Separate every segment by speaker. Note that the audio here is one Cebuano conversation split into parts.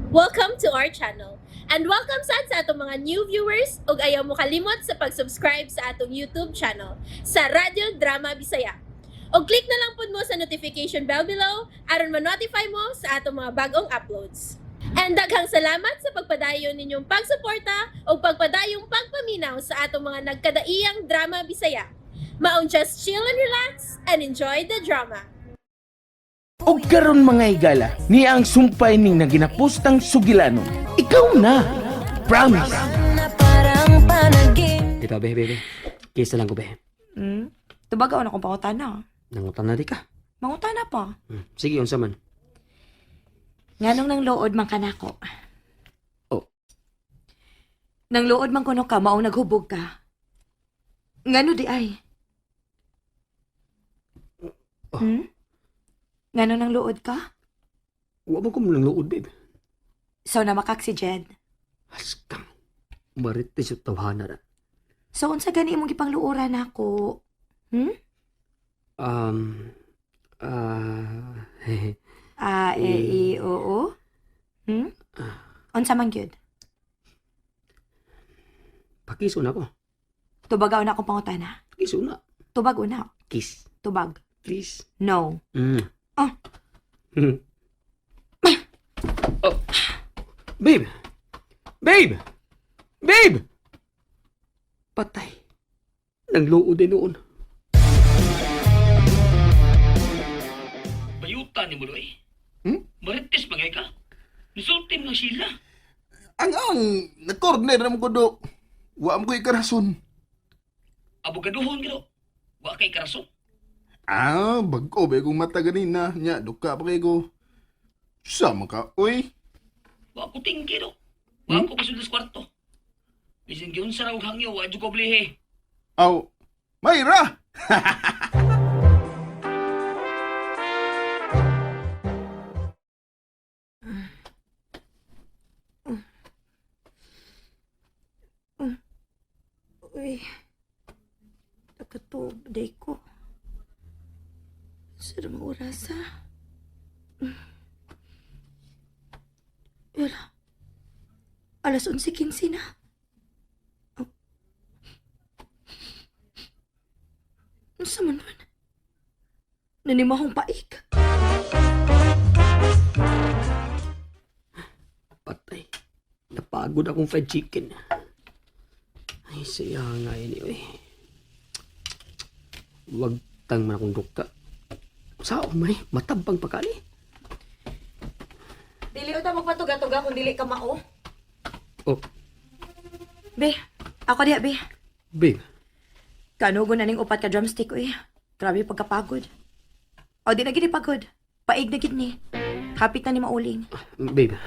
Speaker 1: Welcome to our channel. And welcome sad sa atong mga new viewers ug ayaw mo kalimot sa pag-subscribe sa atong YouTube channel sa Radyo Drama Bisaya. Og click na lang pud mo sa notification bell below aron ma-notify mo sa atong mga bagong uploads. And daghang salamat sa pagpadayon ninyong pagsuporta ug pagpadayong pagpaminaw sa atong mga nagkadaiyang drama Bisaya. Maong just chill and relax and enjoy the drama.
Speaker 2: Og karon, mga higala, niya ang sumpay ning naginapustang sugilanon. Ikaw na. Promise.
Speaker 3: Di ba, be, be, be? Kisa lang ko, be.
Speaker 4: Tubagaw na kung pangutana.
Speaker 3: Nangutan na di ka.
Speaker 4: Mangutana pa.
Speaker 3: Sige, unsa man.
Speaker 4: Nganong nang lood man kanako?
Speaker 3: Oh.
Speaker 4: Nang lood man kuno ka, maong naghubog ka. Ngano di ay?
Speaker 3: Oh.
Speaker 4: Ngano nang lood ka?
Speaker 3: Wa man ko nang luod, babe.
Speaker 4: So na makak si Jed.
Speaker 3: Haskang. Marites yung tawhana na.
Speaker 4: So unsa gani imong gipangluoran nako? Hmm?
Speaker 3: Um, ah,
Speaker 4: A, E, I, O, O? Hmm? Unsa man gyud?
Speaker 3: Pakiso na ko.
Speaker 4: Tubagaw na akong pangutana.
Speaker 3: Pakiso na.
Speaker 4: Tubag una.
Speaker 3: Kiss.
Speaker 4: Tubag.
Speaker 3: Please.
Speaker 4: No. Ah.
Speaker 3: Oh. Babe! Babe! Babe! Patay. Nangluod din noon.
Speaker 5: Bayuta ni mo, eh.
Speaker 6: Hmm?
Speaker 5: Marites bagay ka. Nisulti mo sila.
Speaker 6: Ang nag-corner na mo ko do. Wa mo ko'y karason.
Speaker 5: Abogaduhon gino. Wa kay karason.
Speaker 6: Ah, bago ba kong mata ganina. Nya, duka pa kay ko. Sama ka, uy.
Speaker 5: Wa ko tingki do. Wa ko pasulod sa kwarto. Bisin giun sa raw hangyo, wa jud ko blihe.
Speaker 6: Aw, Mayra!
Speaker 4: Uy. Nakatub, day ko. Sa mga oras, ha? Wala. Alas 11:15 na. Oh. Ano man nun? Nanimahong paik.
Speaker 3: Patay. Napagod akong fried chicken. Ay, siya nga anyway. Wag tang man akong duka. Sao man eh, matabang pakali.
Speaker 4: Dili uta magpatuga-tuga kung dili ka mao.
Speaker 3: Oh,
Speaker 4: Be, ako diha, be.
Speaker 3: Babe.
Speaker 4: Kanugo na ning upat ka drumstick, uy. Grabe pagkapagod. O, di na gid pagod. Paig na gid ni. Hapit na ni mauling.
Speaker 3: Babe.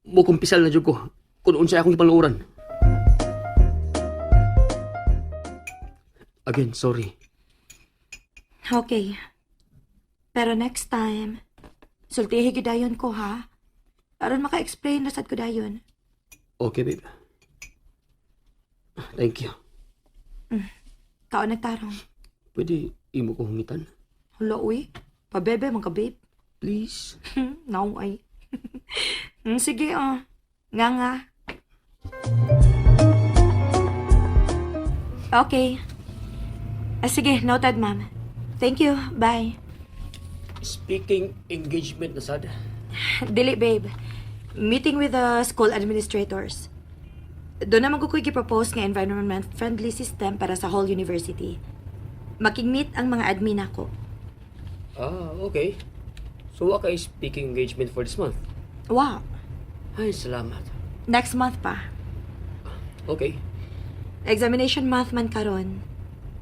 Speaker 3: Mukumpisal na jud ko kung unsay akong ipaluoran. Again, sorry.
Speaker 4: Okay. Pero next time, sultihi gyud dayon ko, ha? Aron maka-explain na sad ko dayon.
Speaker 3: Okay, babe. Thank you.
Speaker 4: Kaon nagtarong.
Speaker 3: Pwede imo ko hungitan?
Speaker 4: Hala, uy. Pabebe, mga babe.
Speaker 3: Please.
Speaker 4: Naong ay. Sige, ah. Nga nga. Okay. Ah, sige, noted, ma'am. Thank you. Bye.
Speaker 3: Speaking engagement na sad.
Speaker 4: Dili, babe. Meeting with the school administrators. Doon naman ko ko'y propose nga environment-friendly system para sa whole university. Makig-meet ang mga admin ako.
Speaker 3: Ah, okay. So, wa kay speaking engagement for this month?
Speaker 4: Wow.
Speaker 3: Ay, salamat.
Speaker 4: Next month pa.
Speaker 3: Okay.
Speaker 4: Examination month man karon.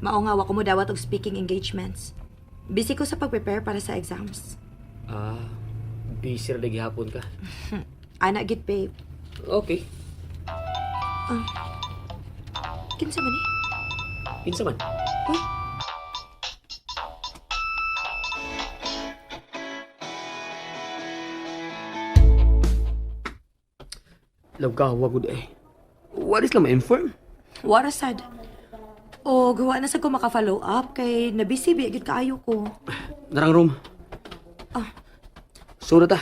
Speaker 4: Mao nga wa ko mo dawat og speaking engagements. Busy ko sa pag-prepare para sa exams.
Speaker 3: Ah, busy ra lagi hapon ka.
Speaker 4: Ana gid, babe.
Speaker 3: Okay.
Speaker 4: Kinsa man ni?
Speaker 3: Kinsa man?
Speaker 4: Uy.
Speaker 3: Lawgawa gud eh. What is lang ma-inform?
Speaker 4: Wara sad. O gawa na sa ko maka-follow up kay nabisi biya gid kaayo ko.
Speaker 3: Narang room.
Speaker 4: Ah.
Speaker 3: Sura ta.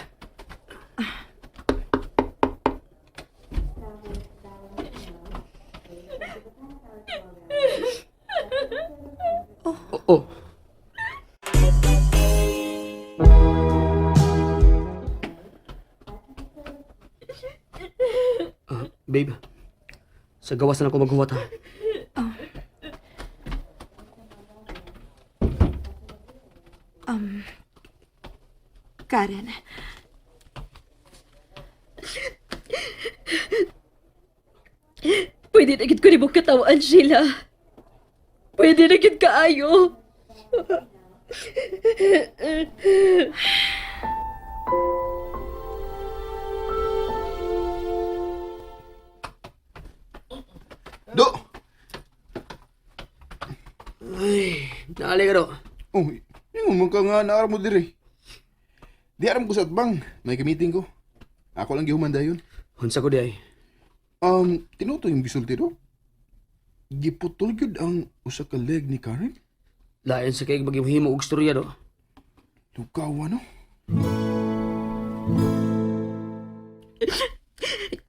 Speaker 3: Babe, sa gawas na lang ko maghuwat ha.
Speaker 4: Karen.
Speaker 1: Pwede na gid ko nimo katawaan, Sheila. Pwede na gid kaayo.
Speaker 6: Do!
Speaker 3: Ay, naali ka do.
Speaker 6: Oh, yung mo ka nga naara mo dire. Di aram ko sa atbang. May kamiting ko. Ako lang gihuman dayon.
Speaker 3: Unsa ko di ay.
Speaker 6: Tinuto yung gisulti do. Giputol gyud ang usa ka leg ni Karen.
Speaker 3: Lain sa kay maghimo og istorya do.
Speaker 6: Lukawa no.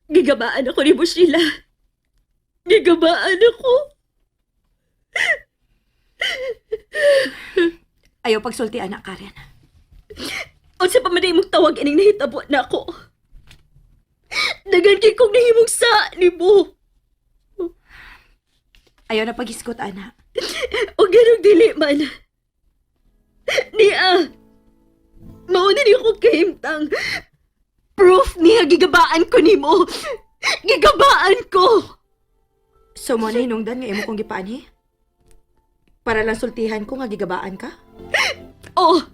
Speaker 1: Gigabaan ako ni mo, Sheila. Gigabaan ako.
Speaker 4: Ayaw pagsulti, anak, Karen.
Speaker 1: Unsa pa man imong tawag ining nahitabo na ako. Dagan kay kong nahimong sa nimo.
Speaker 4: Ayaw na paghisgot, anak.
Speaker 1: O ganong dili man. Niya. Mauna niyo ko kahimtang. Proof niya gigabaan ko nimo. Gigabaan ko.
Speaker 4: So mo na hinungdan nga imo kong gipaanhi? Para lang sultihan ko nga gigabaan ka?
Speaker 1: Oh.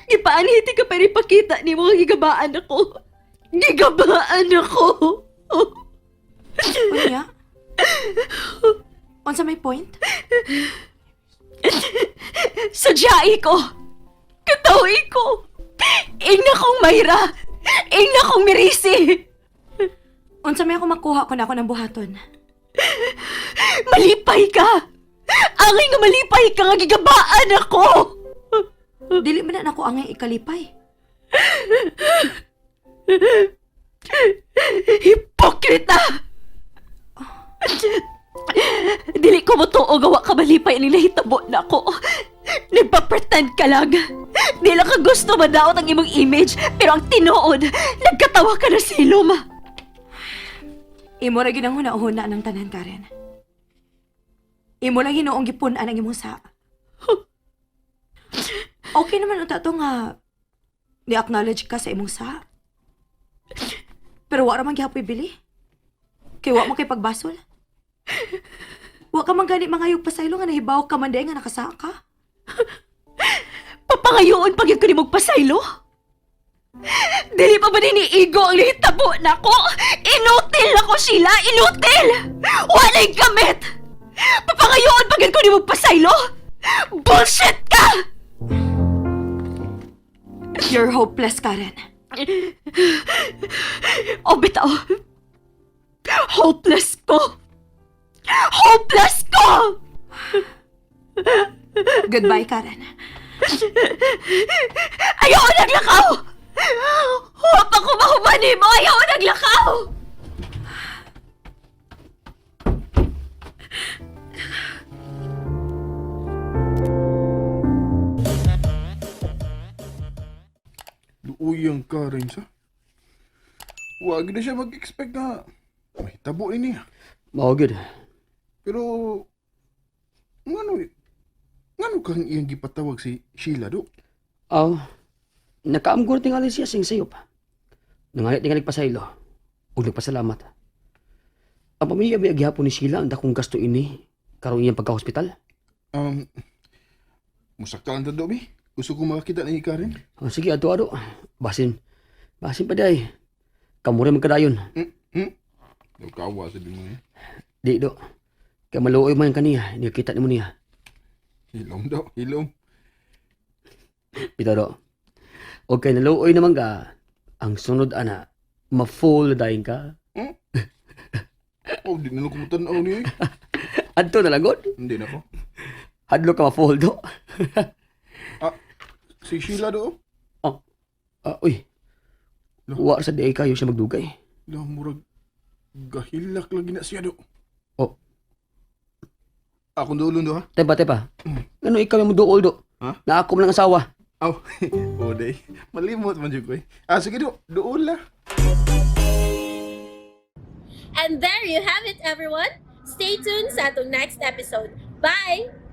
Speaker 1: Gipaanhiti ka pero ipakita nimo nga gigabaan ako. Gigabaan ako. Oh.
Speaker 4: Unya? Unsa may point?
Speaker 1: Sadyai ko. Katawi ko. Ingna kong Mayra. Ingna kong Mirisi.
Speaker 4: Unsa may ako makuha kun ako ng buhaton?
Speaker 1: Malipay ka. Angay nga malipay ka nga gigabaan ako.
Speaker 4: Dili man na nako angay ikalipay.
Speaker 1: Hipokrita! Dili ko mo tuo gawa ka malipay ni nahitabo na ako. Nagpa-pretend ka lang. Di lang ka gusto madaot ang imong image, pero ang tinuod, nagkatawa ka na silom.
Speaker 4: Imo ra gyud ang huna-huna ng tanan, Karen. Imo lang hinuong gipun-an ang imong sa. Okay naman unta to nga ni-acknowledge ka sa imong sa. Pero wa ra man gihapoy bili. Kay wa mo kay pagbasol. Wa ka man gani mangayog pasaylo nga nahibaw ka man diay nga nakasa ka.
Speaker 1: Papangayoon pag yun ko ni pasaylo? Dili pa ba ni Igo ang nahitabo na ko? Inutil ako, Sheila! Inutil! Walay gamit! Papangayoon pag yun ko ni pasaylo? Bullshit ka!
Speaker 4: You're hopeless, Karen.
Speaker 1: O bitaw. Hopeless ko! Hopeless ko!
Speaker 4: Goodbye, Karen.
Speaker 1: Ayaw naglakaw! Huwag pa kumahubani mo! Ayaw naglakaw!
Speaker 6: Luoy ang Karen sa. Wag na siya mag-expect na mahitabo ni niya.
Speaker 3: Mao gyud.
Speaker 6: Pero ngano ngano kang iyang gipatawag si Sheila do?
Speaker 3: Aw, nakaamgor tingali siya sing sayop. Nangalit tingali pasaylo. Ug nagpasalamat. Ang pamilya may gihapon ni Sheila ang dakong gasto ini karon iyang pagka-hospital.
Speaker 6: Musakta lang do bi. Gusto ko makakita ni Karen.
Speaker 3: Oh, sige ato ado. Basin. Basin pa day. Kamura man kadayon.
Speaker 6: Hmm? Hmm? Nagkawa sa mo eh.
Speaker 3: Di do. Kay maluoy man kaniya, ni kita nimo niya.
Speaker 6: Hilom do, hilom.
Speaker 3: Bitaw do. Okay, naluoy naman ka. Ang sunod ana, ma-full dayon ka.
Speaker 6: Oh, di na lang kumutanaw niya eh.
Speaker 3: Adto na lang god.
Speaker 6: Hindi na ko.
Speaker 3: Hadlo ka ma-full do.
Speaker 6: Ah, si Sheila do.
Speaker 3: Oh. Ah, uy. Wa sa di kayo siya magdugay.
Speaker 6: Lah murag gahilak lagi na siya do.
Speaker 3: Oh.
Speaker 6: Akong duolon do ha.
Speaker 3: Tepa, tepa. Ano ikaw yung duol do?
Speaker 6: Ha?
Speaker 3: Na ako man ang asawa.
Speaker 6: Aw, oh, day. Malimot man jud ko eh. Ah, sige do, duol lah.
Speaker 1: And there you have it, everyone. Stay tuned sa atong next episode. Bye!